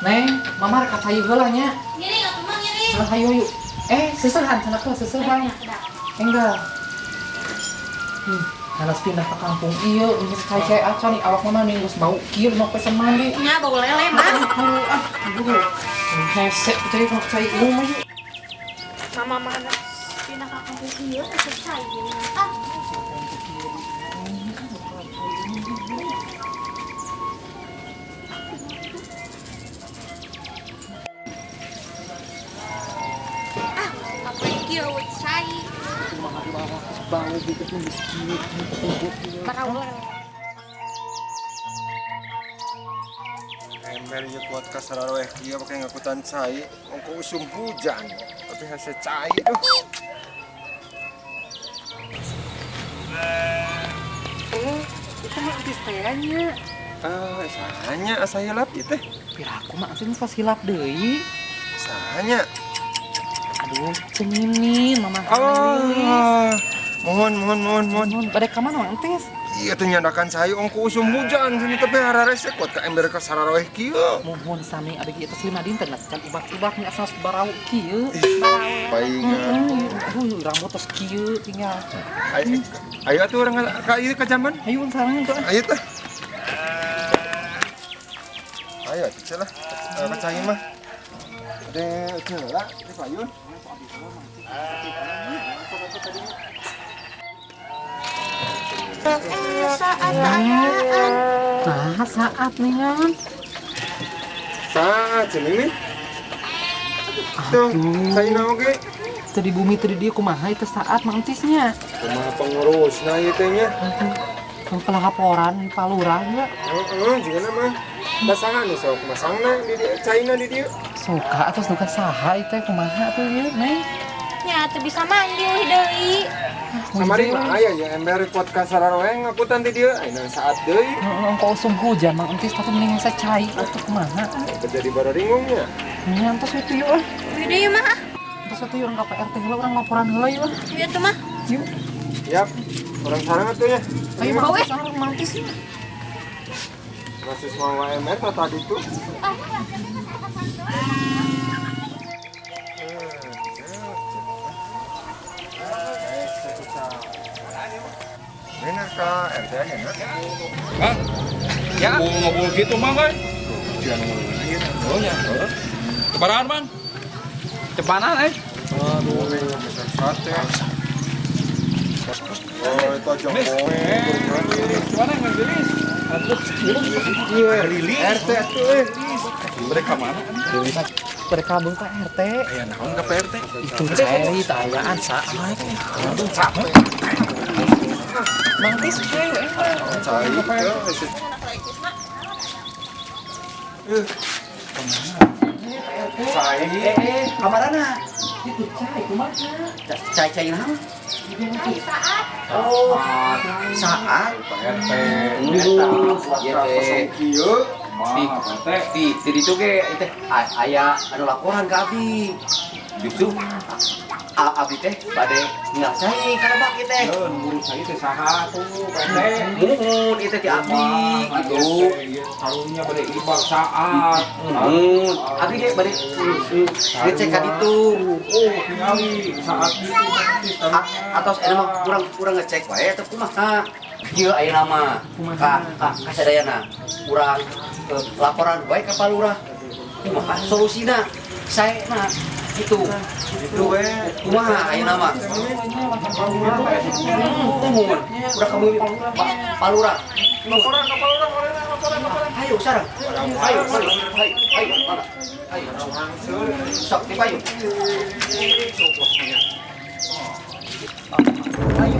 Neng, mama rek ka cai heula nya. Ngiring atuh mah ngiring. Nah, hayu hayu. Eh, sesehan cenah ke sesehan. Enggak. Hanas pindah ke kampung ieu, geus cai-cai acan nih awak mama nih geus bau kieu mau pesen mandi. Nya bau lele mah. Aduh, ah, aduh. Hese cai ka cai ieu mah yuk. Mama mah anak pindah ke kampung ieu asup cai gini. Ah. Ah, mama kieu cai. Kumaha di bawah geus bau gitu mah geus kieu kieu kieu. Barau lele. Ember ieu kuat ka sararoeh kieu pake ngakutan cai, ongko usum hujan. Tapi hese cai duh. Eh, itu mah entis teh nya. Ah, sahanya asa hilap ieu teh. Piraku mah entis pas hilap deui. Sahanya. Aduh, cenginin mama. Oh, mohon mohon mohon mohon. Mohon, bade ka mana entis? Iya teh nyandakan cai ongko usum hujan sini tapi hararese kuat ka ember ka sararoeh kieu. Mohon sami abdi ieu tos 5 dinten lah can ibak-ibak nya asal barau kieu. Paingan. Aduh, rambut tos kieu tinggal. Ayo, ayo atuh urang ka ieu ka jamban. Ayo sarangan tuh. Ayo teh. Ayo atuh lah. Ka cai mah. Ade heula di payun. Saat ayaan. Nah, saat nih kan. Saat cenah nih. Tuh, saya oge. Teu di bumi teu di dieu kumaha itu saat mah entisnya. Kumaha pengurusna ieu teh nya? Heeh, pelaporan palurah nya. Heeh, jigana mah. Pasangan nu sok masangna di dieu, caina di dieu. Suka atos nu ka saha ieu teh kumaha tuh ieu, Neng? Nya teu bisa mandi euy deui. Kamari mah aya ya ember kuat ka sararoeh ngakutan di dieu, ayeuna saat deui. Heeh, engko usum hujan mang entis tapi mending hese cai atuh kumaha. Jadi bararingung nya. Nya entos we tuh yuk ah. Euy deui mah. Entos we tuh urang ka PRT heula urang laporan heula yuk ah. Ieu tuh mah. Yuk. Siap. Urang sareng atuh nya. Ayo Bau, mang eh. sareng mang entis. Masih mau ember tadi tuh. Bener ka RT nya na. Bang, Ya. mau ngobrol gitu mang euy. Jangan ngomong gitu. Oh nya. Ceparan, Bang. Cepanan euy. Aduh, pesan sate. Oh, itu aja Eh, cuman yang rilis. Aduh, Iya, RT atuh euy. mereka mana? Mereka bung ka RT. Aya naon ka PRT? Itu cai tayaan saat. Aduh, capek. Mang entis cai we. Cai teh. Cai. Eh, kamarana? Itu cai kumaha? Cai-cai naon? Cai saat. Oh, saat. Pak RT. Aduh, ieu teh. Kieu. Di ditu ge teh aya anu laporan ka abdi. Justru abdi teh bade ninggal cai ka lebak ieu teh. Yeun, ngurus cai teh saha tuh, PRT? Muhun ieu teh ti abdi gitu. Karunya bade ibak saat. Muhun, abdi ge bade ngecek ka ditu. Oh, tingali saat itu Atos eta mah kurang ngecek wae atau kumaha. Kieu ayeuna mah ka ka kasadayana urang laporan wae ka Pak Lurah. Kumaha solusina? Saena gitu. Itu we. Kumaha ayeuna mah? Muhun, udah kamu Pak Lurah. Laporan ka Pak Lurah, laporan, laporan. Ayo sareng. Ayo, ayo, ayo, ayo, mana? Ayo. Sok di payu. Ayo.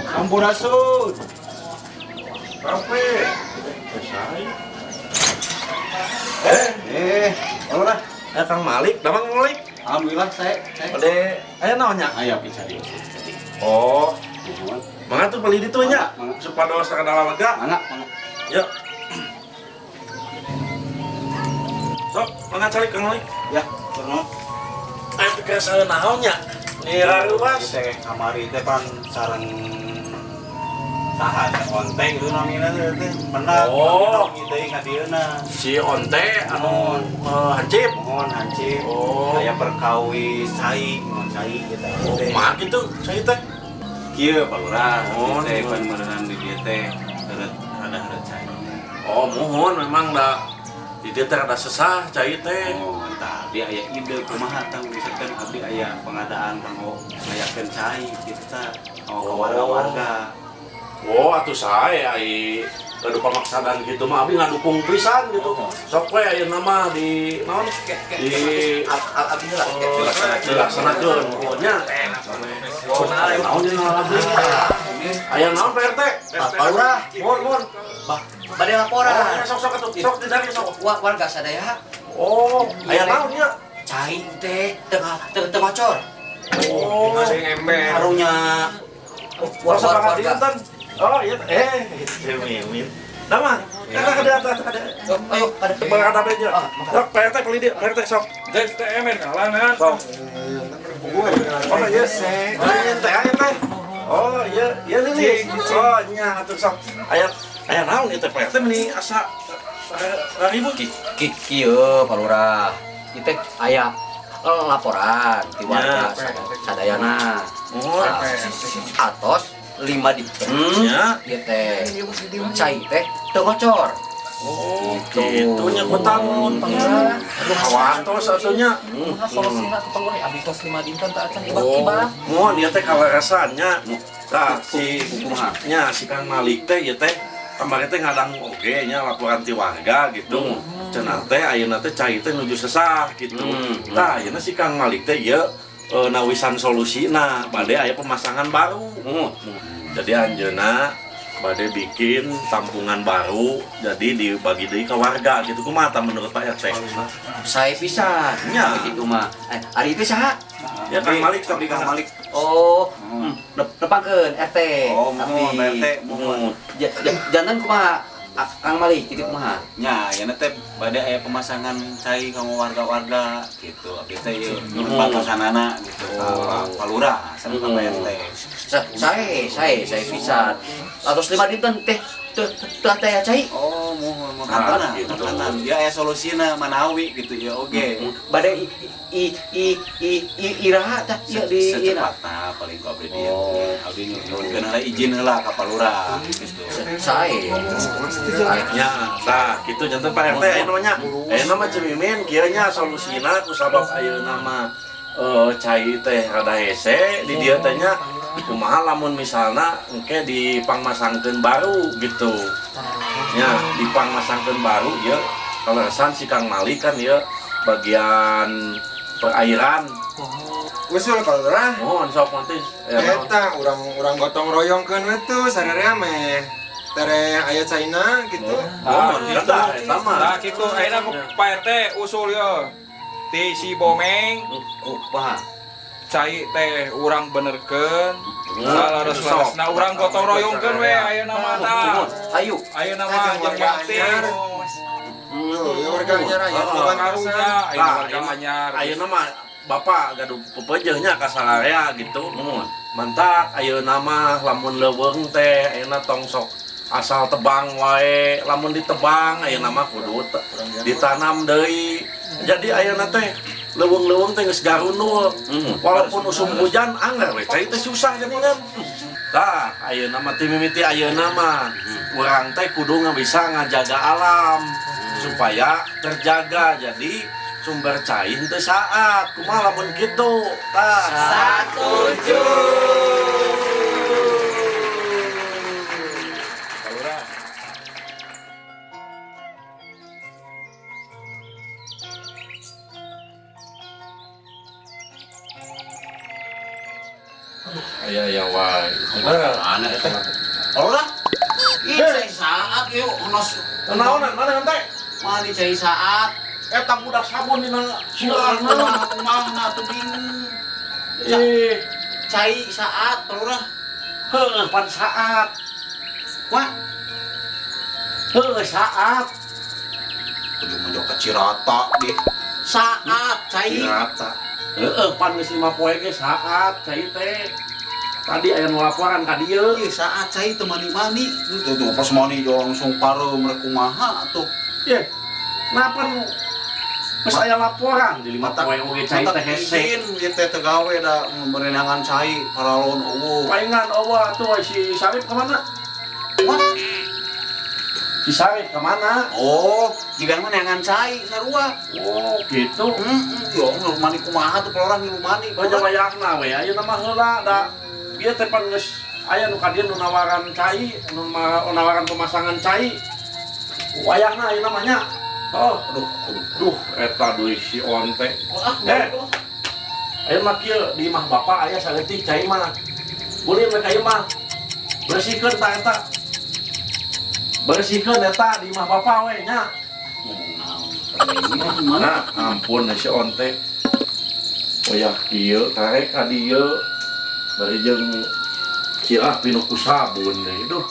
Sampurasun. Kafe. Eh, Lurah. Kang Malik, damang Malik. Alhamdulillah saya Ade, aya naon nya? aya bisa di. Oh, mangga tuh beli ditu nya. Mangga. Supados sakadala lega. Mangga, mangga. Ya. Sok, mangga cari Kang Malik. Ya. Eh, kerasa naon nya? Nira ruas. Teh kamari teh pan sareng saha teh onte gitu namina teh pendak. Oh. Kitu ka dieuna. Si onte anu hancip. Mohon hancip. Oh. Aya perkawis cai, mohon cai gitu. Oh, kumaha kitu cai teh? Kieu Pak Lurah, Oh, teh iya. pan meureunan di dieu teh heureut rada heureut cai. Oh, mohon memang da di dieu teh rada sesah cai teh. Oh, entah abdi aya ide kumaha tah misalkan abdi aya pengadaan kanggo ngayakeun cai gitu tah. Oh, ke Oh. warga-warga. Oh, atuh sae ai gaduh pamaksadan gitu mah abdi ngadukung pisan gitu. Sok we ayeuna mah di naon? Di Abdi heula. dilaksanakeun. Oh, nya. Aya naon dina abdi? Aya naon Pak RT? Pak Lurah, Mohon, mohon. bade laporan. Oh, sok sok atuh. Sok didari sok. Warga sadaya Oh, aya naon nya? cai teh tengah tengah tengah ngocor. Oh, Karunya warga warga. warga. Oh, iya mimin. Nama, kakak kada atas kada. Ayo, ada. Bang aja. Ah, Sok Pak RT beli dia, Pak RT sok. Des teh emer kalangan. Sok. Oh, iya sih. Oh, iya teh, aya teh. Oh, iya, iya lilis. Oh, nya atuh sok. Aya aya naon ieu teh Pak RT meni asa ribut. Ki kieu Pak Lurah. Ieu teh aya laporan ti warga sadayana. Oh, Atos 5 dinten. nya. Ieu teh cai teh teu ngocor. Oh, kitu nya kutan. Aduh, hawatos atuh nya. Kumaha solusina ke Pak Lurah? Abdi tos 5 dinten teu acan Oh, ibak-ibak. mohon ieu teh kaleresannya. Tah, si Kumaha? nya si Kang Malik teh ieu teh kamari teh ngadang oge nya laporan ti warga gitu. Cenah teh ayeuna teh cai teh nuju sesah gitu. Tah, ayeuna si Kang Malik teh ieu nawisan solusina bade aya pemasangan baru. Jadi anjeunna bade bikin tampungan baru jadi dibagi deui ka warga gitu. Kumaha tah menurut Pak RT? Saya pisan. Nya. Begitu mah. Ari teh saha? Ya Kang Malik Abdi Kang Malik. Oh, nepangkeun RT. Oh, mohon Abdi. Pak RT, mohon. Jantan kumaha? Kang Malik gitu kumaha? Nya, ayeuna teh bade aya pemasangan cai kanggo warga-warga gitu. Abdi teh ieu nyuhun batasanana gitu ka Pak Lurah sareng ka Pak RT. Saya pisan. Atos 5 dinten teh teu teu teh cai. Oh, mohon mohon Nah, kantana, gitu. kantana. Dia aya solusina manawi gitu ya oge. Bade i i i i i iraha tah ieu di ieu na. Secepatna paling ku abdi dieu. Abdi nyuhunkeun heula izin heula ka Pak Lurah gitu. Sae. Ya, nah gitu jantan Pak RT aya namanya. Aya nama Cemimin kieu nya solusina ku sabab ayeuna mah cai teh rada hese di dieu teh nya kumaha lamun misalna engke dipangmasangkeun baru gitu. Nya dipangmasangkeun baru ieu kaleresan si Kang Malik kan ieu bagian perairan. Usul Pak Lurah. Mohon sok nanti ya, naon. Eta urang-urang gotong royongkeun we tuh sararea meh. Tere aya caina gitu. Mohon eta eta mah. Nah, kitu ayeuna ku Pak RT usul ye. Ti si Bomeng Kumaha? cai teh urang benerkeun. Nah, Salah-salah urang gotong royongkeun we ayeuna mah tah. Hayu. Ayeuna mah Warga jeung bakti. anyar. Tuh, ya warga anyar aya Karunya ayeuna Nah, warga anyar. Ayeuna mah Bapak gaduh pepeujeuhnya ka salarea gitu. Mantak ayeuna mah lamun leuweung teh ayeuna tong sok asal tebang wae, lamun ditebang ayeuna mah kudu ditanam deui. Jadi ayeuna teh leuweung-leuweung teh geus garunul. Walaupun usum hujan anggar we cai teh susah geuningan. Tah, ayeuna mah ti mimiti ayeuna mah urang teh kudu bisa ngajaga alam supaya terjaga. Jadi sumber cai henteu saat kumaha lamun kitu. Tah. Satuju. Pak Lurah. Aya aya wae. Mana eta? Pak Lurah. Ih, cai saat ieu nos. Naonan mana henteu? Mani cai saat. Eta budak sabun dina Surahna surahna. kumahna tuh bingung. Ih, Cai saat Pak Lurah. heueuh pan saat. Wah, Heueuh saat. Kudu mojok ka Cirata deh. saat cai Cai. Rata. Heeh, pan geus 5 poe ge saat cai teh. Tadi aya nu laporan ka dieu. Iya, saat cai teu mani-mani. Tuh tuh pas mani jo langsung pareum rek kumaha tuh. Ye. Napa nu geus aya laporan di 5 poe oge cai teh hese. Izin ieu teh teu gawe da merenangan cai paralon eueuh. Palingan eueuh atuh si Sarip kemana? Wah. Si Sarip kemana? Oh, jika mah neangan cai sarua. Oh, gitu. Heeh, yo nu mani kumaha tuh pelorang ngilu mani. Baca wayahna we ayeuna mah heula da ieu teh pan geus aya nu ka dieu nu nawaran cai, nu nawaran pemasangan cai. Wayahna ayeuna mah nya. Oh, Aduh, aduh. duh eta deui si onte. Ah, Eh. Ayeuna mah kieu di imah bapak aya saeutik cai mah. Ulin we ka ieu mah. Bersihkeun ta eta. Bersihkeun eta di imah bapak we nya. Mana? Nah, ampun si onte. Wayah kieu karek ka dieu. Bari jeung cirah pinuh ku sabun deui duh.